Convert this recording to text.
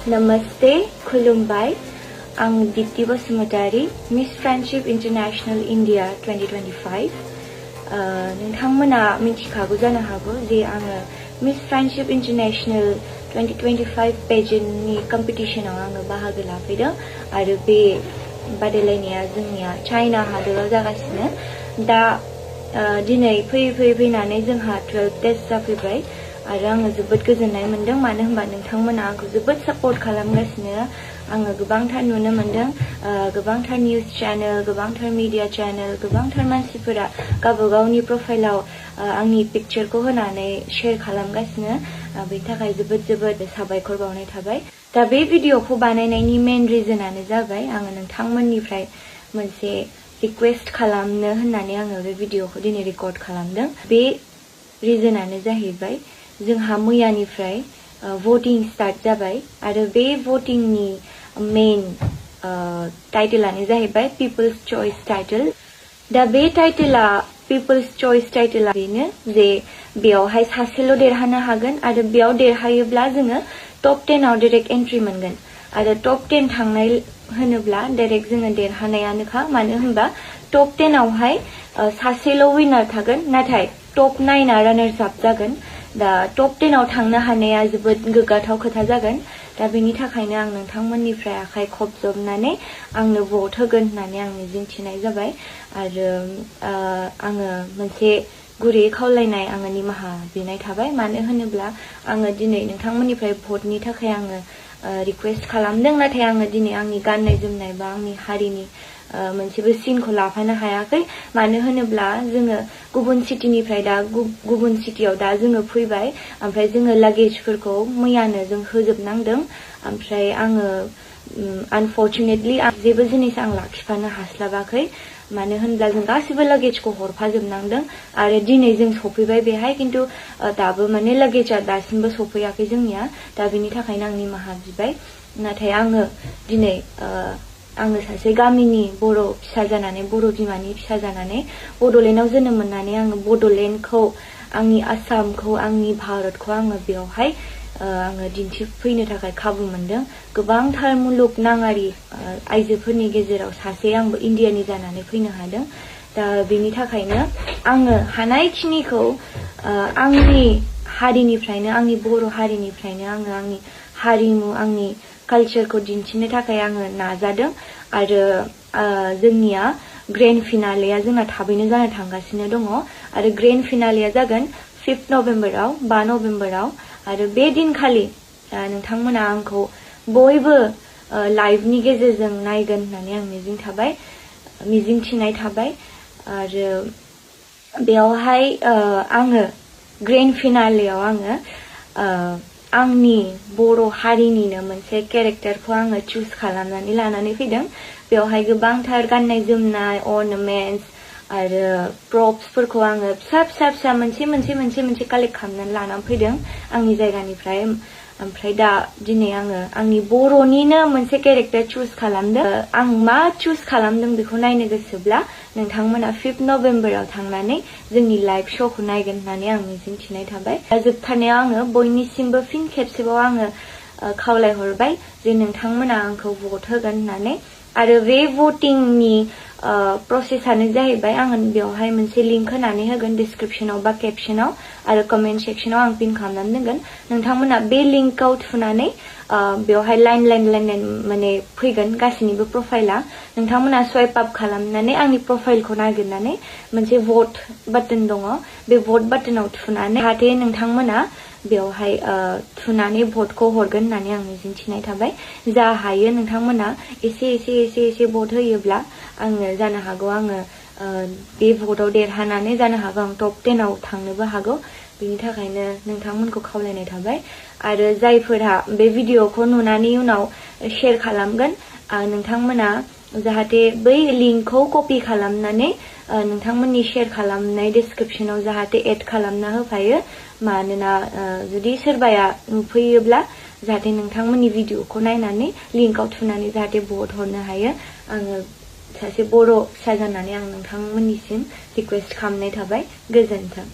नमस्ते खुलुमबाय आं Deepti Basumatary miss friendship international India 2025 नोंथांमोना मिथिखागौ जानो हागौ जे आङो मिस फ्रेंडशिप इंटरनेशनल 2025 पेजेंटनि कम्पिटिशनाव आङो बाहागो लाफैदों आरो बे बादायलायनाया जोंनिया चाइना हादराव जागासिनो दा दिनै फैनानै जोंहा 12 डेज जाफैबाय आरो आङो जोबोद गोजोननाय मोनदों मानो होनबा नोंथांमोना आंखौ जोबोद सपोर्ट खालामगासिनो आङो गोबांथार नुनो मोनदों गोबांथार निउज चैनल गोबांथार मीडिया चैनल गोबांथार मानसिफोरा गावबागावनि प्रोफाइलाव आंनि पिक्चरखौ होनानै शेयर खालामगासिनो बेनि थाखाय जोबोद साबायखर बावनाय थाबाय दा बे भिडिअखौ बानायनायनि मेन रिजनानो जाबाय आङो नोंथांमोननिफ्राय मोनसे रिक्वेस्ट खालामनो होननानै आङो बे भिडिअखौ दिनै रेकर्ड खालामदों बे रिजनानो जाहैबाय जोंहा मैयानिफ्राय voting स्टार्ट जाबाय आरो बे votingनि मेन टाइटलानो जाहैबाय पिपल्स चॉइस टाइटल दा बे टाइटला पिपल्स चॉइस टाइटला बेनो जे बेयावहाय सासेल' देरहानो हागोन आरो बेयाव देरहायोब्ला जोङो टप 10 आव डाइरेक्ट एन्ट्रि मोनगोन आरो टप 10 थांनाय होनोब्ला डाइरेक्ट जोङो देरहानायानोखा मानो होनबा टप 10 आवहाय सासेल' विनार थागोन नाथाय टप 9 आ रानार्स आप जागोन दा टप 10 आव थांनो हानाया जोबोद गोग्गाथाव खोथा जागोन दा बेनि थाखायनो आं नोंथांमोननिफ्राय आखाइ खबजबनानै आंनो भट होगोन होननानै आं मिजिंथिनाय जाबाय आरो आङो मोनसे गुरै खावलायनाय आङो निमाहा बिनाय थाबाय मानो होनोब्ला आङो दिनै नोंथांमोननिफ्राय भटनि थाखाय आङो रिक्वेस्ट खालामदों नाथाय आङो दिनै आंनि गाननाय जोमनाय बा आंनि हारिनि मोनसेबो सिनखौ लाफानो हायाखै मानो होनोब्ला जोङो गुबुन सिटिनिफ्राय दा गुबुन सिटियाव दा जोङो फैबाय ओमफ्राय जोङो लागेजफोरखौ मैयानो जों होजोबनांदों ओमफ्राय आङो अनफर्चुनेटलि जेबो जिनिस आं लाखिफानो हास्लाबाखै मानो होनब्ला जों गासिबो लागेजखौ हरफाजोबनांदों आरो दिनै जों सफैबाय बेहाय किन्तु दाबो माने लागेजआ दासिमबो सफैयाखै जोंनिया दा बेनि थाखायनो आं निमाहा बिबाय नाथाय आङो दिनै आङो सासे गामिनि बर' फिसा जानानै बर' बिमानि फिसा जानानै बड'लेण्डआव जोनोम मोननानै आङो बड'लेण्डखौ आंनि आसामखौ आंनि भारतखौ आङो बेयावहाय आङो दिन्थिफैनो थाखाय खाबु मोनदों गोबांथार मुलुगनाङारि आइजोफोरनि गेजेराव सासे आंबो इन्डियानि जानानै फैनो हादों दा बेनि थाखायनो आङो हानायखिनिखौ आंनि हारिनिफ्रायनो आंनि बर' हारिनिफ्रायनो आङो आंनि हारिमु आंनि कालचारखौ दिन्थिनो थाखाय आङो नाजादों आरो जोंनिया ग्रेन्ड फिनालेया जोंना थाबैनो जानो थांगासिनो दङ आरो ग्रेन्ड फिनालेया जागोन 5 नभेम्बराव 5 नभेम्बराव आरो बे दिनखालि नोंथांमोना आंखौ बयबो लाइभनि गेजेरजों नायगोन होननानै आं मिजिंथिनाय थाबाय आरो बेयावहाय आङो ग्रेन्ड फिनालेयाव आङो आंनि बर' हारिनिनो मोनसे केरेक्टारखौ आङो चुज खालामनानै लानानै फैदों बेवहाय गोबांथार गाननाय जोमनाय अर्नामेन्ट्स आरो प्रप्सफोरखौ आङो फिसा मोनसे कालेक्ट खालामनानै लानानै फैदों आंनि जायगानिफ्राय ओमफ्राय दा दिनै आङो आंनि बर'निनो मोनसे केरेक्टार चुज खालामदों आं मा चुज खालामदों बेखौ नायनो गोसोब्ला नोंथांमोना 5 नभेम्बराव थांनानै जोंनि लाइभ श'खौ नायगोन होननानै आं मिजिंथिनाय थाबाय दा जोबथारनायाव आङो बयनिसिमबो फिन खेबसेबाव आङो खावलायहरबाय जे नोंथांमोना आंखौ भट होगोन होननानै आरो बे भटिंनि प्रसेसआनो जाहैबाय आङो बेवहाय मोनसे लिंक होनानै होगोन डिस्क्रिप्शनाव बा केपशनाव आरो कमेन्ट सेक्शनाव आं पिन खालामनानै दोनगोन नोंथांमोना बे लिंकआव थुनानै बेवहाय लाइन माने फैगोन गासैनिबो प्रफाइला नोंथांमोना स्वाइप आप खालामनानै आंनि प्रफाइलखौ नागिरनानै मोनसे भट बाटन दङ बे भट बाटनाव थुनानै जाहाथे नोंथांमोना बेवहाय थुनानै भटखौ हरगोन होननानै आं मिजिंथिनाय थाबाय जा हायो नोंथांमोना एसे भट होयोब्ला आङो जानो हागौ आङो बे भटआव देरहानानै जानो हागौ आं टप 10 आव थांनोबो हागौ बेनि थाखायनो नोंथांमोनखौ खावलायनाय थाबाय आरो जायफोरा बे भिडिअखौ नुनानै उनाव शेयर खालामगोन नोंथांमोना जाहाथे बै लिंकखौ कपि खालामनानै नोंथांमोननि शेयर खालामनाय डिस्क्रिप्शनाव जाहाथे एड खालामना होफायो मानोना जुदि सोरबाया नुफैयोब्ला जाहाथे नोंथांमोननि भिडिअखौ नायनानै लिंकआव थुनानै जाहाथे भट हरनो हायो आङो सासे बर' फिसा जानानै आं नोंथांमोननिसिम रिक्वेस्ट खालामनाय थाबाय गोजोन्थों